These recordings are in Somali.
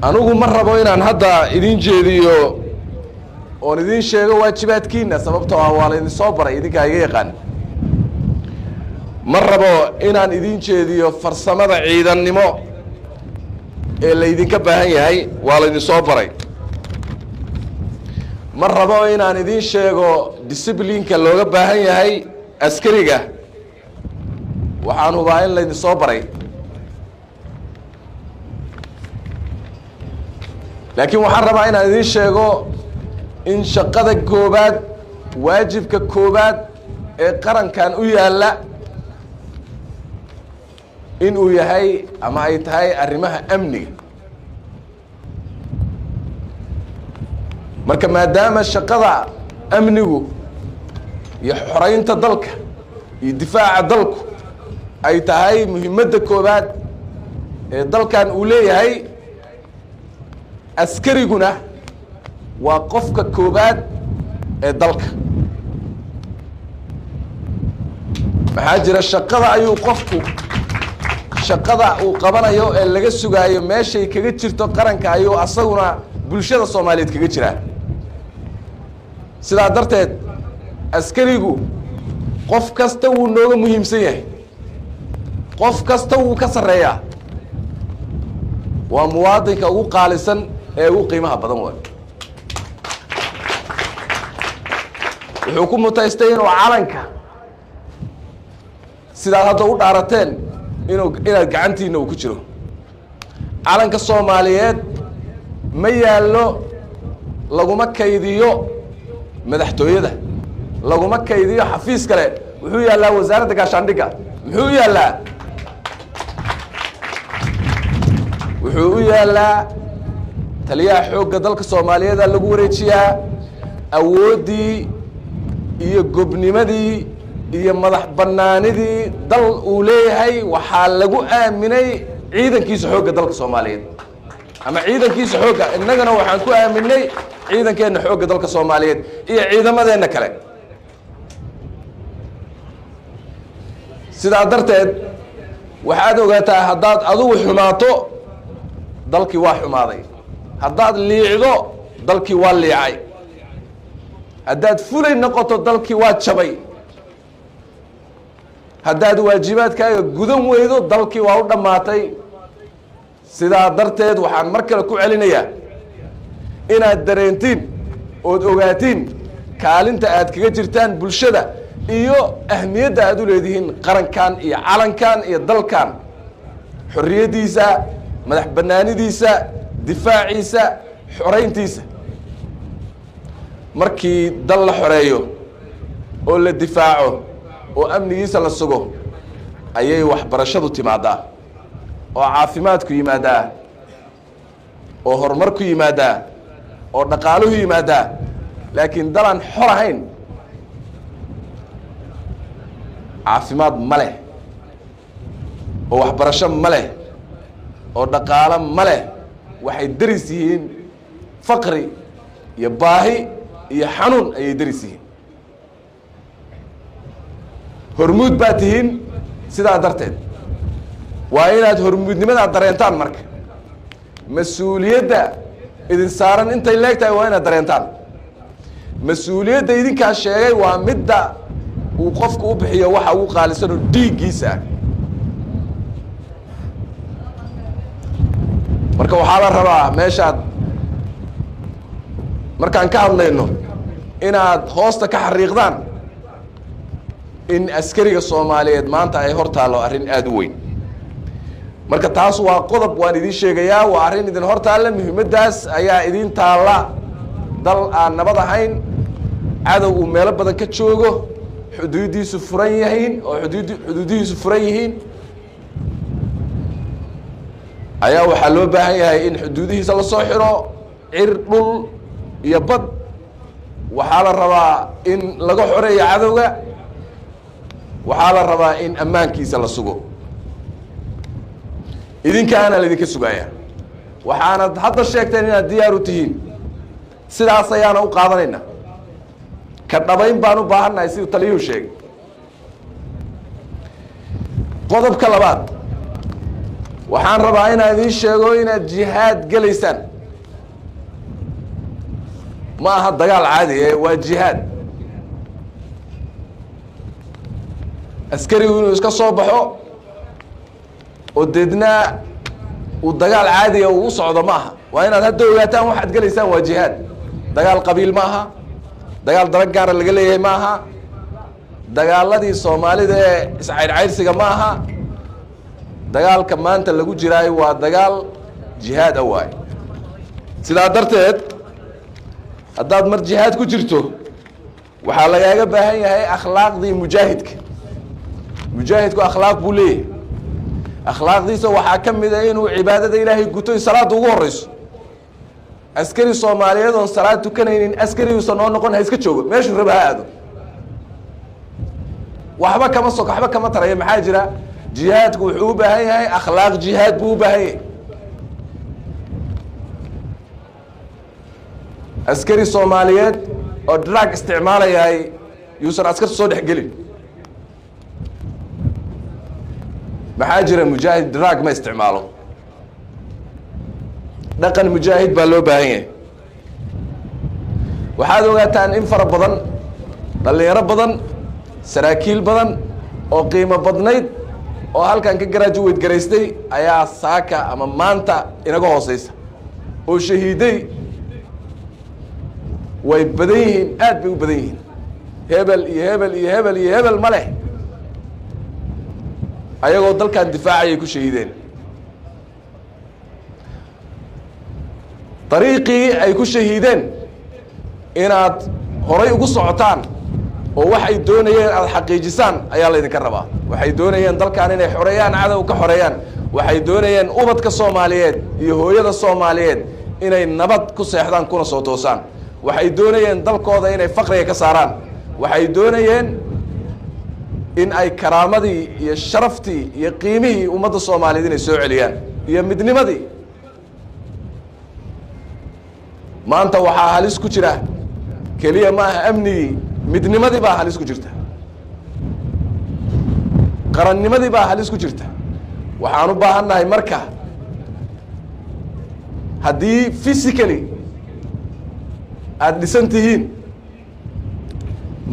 Anigu ma rabo inaan hadda idin jeediyo oon idiin sheego waajibaadkiina, sababtoo ah waa laydin soo baray, idinkaa iga yaqaan. Ma rabo inaan idin jeediyo farsamada ciidannimo ee laydinka baahan yahay, waa laydin soo baray. Ma rabo inaan idiin sheego discipline-ka looga baahan yahay askariga, waxaan hubaa in laydin soo baray. Laakiin waxaan rabaa inaan idiin sheego in shaqada koobaad, waajibka koobaad ee qarankan u yaalla in uu yahay ama ay tahay arrimaha amniga. Marka maadaama shaqada amnigu iyo xoreynta dalka iyo difaaca dalku ay tahay muhiimadda koobaad ee dalkan uu leeyahay, askariguna waa qofka koobaad ee dalka. Maxaa jira? Shaqada ayuu qofku, shaqada uu qabanayo ee laga sugaayo meeshay kaga jirto qaranka ayuu asaguna bulshada Soomaaliyeed kaga jiraa. Sidaa darteed askarigu qof kasta wuu nooga muhiimsan yahay, qof kasta wuu ka sarreeyaa, waa muwaadinka ugu qaalisan ee ugu qiimaha badan. Waay wuxuu ku mutaystay inuu calanka sidaad hadda u dhaarateen inuu inaad gacantiina uu ku jiro. Calanka Soomaaliyeed ma yaallo, laguma kaydiyo madaxtooyada, laguma kaydiyo xafiis kale, wuxuu yaallaa Wasaaradda Gaashaandhigga. Muxuu u yaallaa? Wuxuu u yaallaa taliyaha xoogga dalka Soomaaliyeeda lagu wareejiyaa. Awooddii iyo gobnimadii iyo madax banaanidii dal uu leeyahay waxaa lagu aaminay ciidankiisa xoogga dalka Soomaaliyeed ama ciidankiisa xoogga. Innagana waxaan ku aaminay ciidankeenna xoogga dalka Soomaaliyeed iyo ciidamadeenna kale. Sidaa darteed waxaad ogaataa, haddaad adigu xumaato dalkii waa xumaaday, haddaad liicdo dalkii waa liicay, haddaad fulay noqoto dalkii waa jabay, haddaad waajibaadkaaga gudan weydo dalkii waa u dhammaatay. Sidaa darteed waxaan mar kale ku celinayaa inaad dareentiin ood ogaatiin kaalinta aad kaga jirtaan bulshada iyo ahmiyadda aad u leedihiin qarankan iyo calankan iyo dalkan, xorriyaddiisa, madax banaanidiisa, difaaciisa, xoreyntiisa. Markii dal la xoreeyo oo la difaaco oo amnigiisa la sugo ayay waxbarashadu timaadaa, oo caafimaadku yimaadaa, oo horumarku yimaadaa, oo dhaqaaluhu yimaadaa. Laakiin dalaan xor ahayn caafimaad ma leh, oo waxbarasho ma leh, oo dhaqaalo ma leh. Waxay deris yihiin faqri iyo baahi iyo xanuun ayay deris yihiin. Hormuud baa tihiin, sidaa darteed waa inaad hormuudnimadaa dareentaan. Marka mas-uuliyadda idin saaran intay leeg tahay waa inaad dareentaan. Mas-uuliyadda idinkaa sheegay waa midda uu qofku u bixiyo waxa ugu qaalisanoo dhiiggiisa ah. Marka waxaa la rabaa meeshaad markaan ka hadlayno inaad hoosta ka xariiqdaan in askariga Soomaaliyeed maanta ay hor taallo arrin aada u weyn. Marka taas waa qodob waan idiin sheegayaa, waa arrin idin hor taalla, muhiimaddaas ayaa idin taalla. Dal aan nabad ahayn, cadow uu meelo badan ka joogo, xuduudiisu furan yihiin oo xuduudihiisu furan yihiin ayaa waxaa loo baahan yahay in xuduudihiisa lasoo xiro, cir, dhul iyo bad. Waxaa la rabaa in laga xoreeyo cadowga, waxaa la rabaa in ammaankiisa la sugo. Idinkaana laydinka sugaaya, waxaanad hadda sheegteen inaad diyaar u tihiin, sidaas ayaana u qaadanayna. Ka dhabayn baan u baahannahay siduu taliyuhu sheegay. Qodobka labaad Waxaan rabaa inaan idiin sheego inaad jihaad gelaysaan. Ma aha dagaal caadi ee waa jihaad. Askarigu inuu iska soo baxo oo deedna uu dagaal caadiga uu u socdo ma aha. Waa inaad hadda ogaataan waxaad gelaysaan waa jihaad. Dagaal qabiil ma aha, dagaal daba gaara laga leeyahay ma aha, dagaaladii Soomaalida ee iscayrcayrsiga ma aha. Dagaalka maanta lagu jiraayo waa dagaal jihaad ah waay. Sidaa darteed haddaad mar jihaad ku jirto, waxaa lagaaga baahan yahay akhlaaqdii mujaahidka. Mujaahidku akhlaaq buu leeyahay. Akhlaaqdiisa waxaa ka mid a inuu cibaadada Ilaahay guto, salaada ugu horeyso. Askari Soomaaliyeed oon salaad tukanaynin askariguusan noo noqon, ha iska joogo meeshuu raba ha aado, waxba kama so, waxba kama tarayo. Maxaa jira? Jihaadku wuxuu u baahan yahay akhlaaq, jihaad buu u baahan yahay. Askari Soomaaliyeed oo drug isticmaalayahay yuusan askarta soo dhex gelin. Maxaa jira? Mujaahid drug ma isticmaalo. Dhaqan mujaahid baa loo baahan yahay. Waxaad ogaataan in fara badan, dhalinyaro badan, saraakiil badan oo qiimo badnayd oo halkan ka graduate garaystay ayaa saaka ama maanta inaga hooseysa oo shahiiday. Way badan yihiin, aad bay u badan yihiin. Hebel iyo hebel iyo hebel iyo hebel ma leh, ayagoo dalkan difaacayay ku shahiideen. Dariiqii ay ku shahiideen inaad horay ugu socotaan oo waxay doonayeen aada xaqiijisaan ayaa laydinka rabaa. Waxay doonayeen dalkan inay xoreeyaan, cadow ka xoreeyaan. Waxay doonayeen ubadka Soomaaliyeed iyo hooyada Soomaaliyeed inay nabad ku seexdaan kuna soo toosaan. Waxay doonayeen dalkooda inay faqriga ka saaraan. Waxay doonayeen in ay karaamadii iyo sharaftii iyo qiimihii ummadda Soomaaliyeed inay soo celiyaan iyo midnimadii. Maanta waxaa halis ku jira keliya ma aha amnigii, midnimadii baa halis ku jirta, qarannimadii baa halis ku jirta. Waxaan u baahan nahay marka haddii physically aada dhisan tihiin,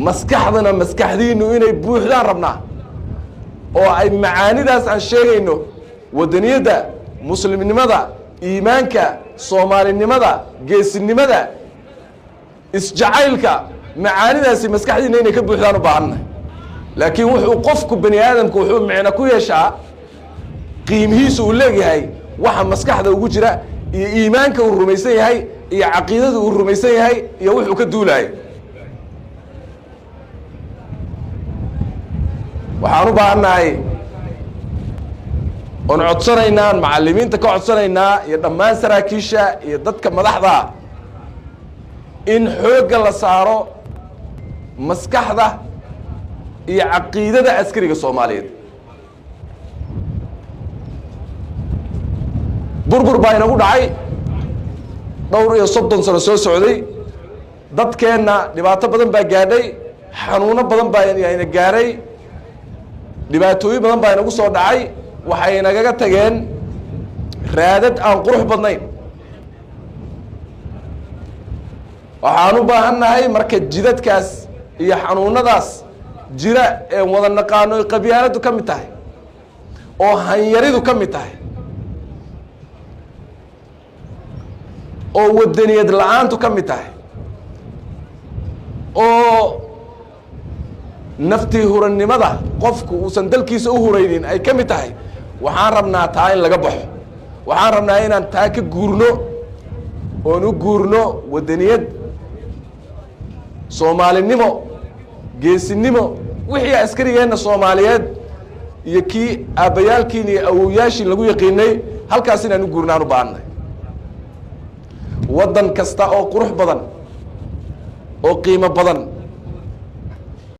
maskaxdana maskaxdiinu inay buuxdaan rabnaa oo ay macaanidaas aan sheegayno, waddaniyadda, muslimnimada, iimaanka, soomaalinimada, geesinimada, isjacaylka, macaanidaasi maskaxdiina inay ka buuxdaan u baahannahay. Laakiin wuxuu qofku bani aadamku wuxuu micno ku yeeshaa qiimihiisu uu leegyahay waxa maskaxda ugu jira iyo iimaanka uu rumaysan yahay iyo caqiidada uu rumaysan yahay iyo wuxuu ka duulaayay. Waxaan u baahannahay oon codsanaynaa, on macallimiinta ka codsanaynaa iyo dhammaan saraakiisha iyo dadka madaxda in xoogga la saaro maskaxda iyo caqiidada askariga Soomaaliyeed. Burbur baa inagu dhacay dhowr iyo 30 sano soo socday. Dadkeenna dhibaato badan baa gaadhay, xanuuno badan baa ina gaadhay, dhibaatooyin badan baa inagu soo dhacay. Waxay nagaga tageen raadad aan qurux badnayn. Waxaan u baahan nahay marka jidadkaas iyo xanuunadaas jira een wada naqaano ay qabyaaladdu ka mid tahay oo hanyaridu ka mid tahay oo wadaniyad la-aantu ka mid tahay oo naftii hurannimada qofku uusan dalkiisa u huraynin ay ka mid tahay. Waxaan rabnaa taa in laga baxo. Waxaan rabnaa inaan taa ka guurno oon u guurno wadaniyad, soomaalinimo, geesinimo, wixii askarigeenna Soomaaliyeed iyo kii aabbayaalkiin iyo awowyaashiin lagu yaqiinay, halkaas inaan u guurnaan u baahannahay. Waddan kasta oo qurux badan oo qiimo badan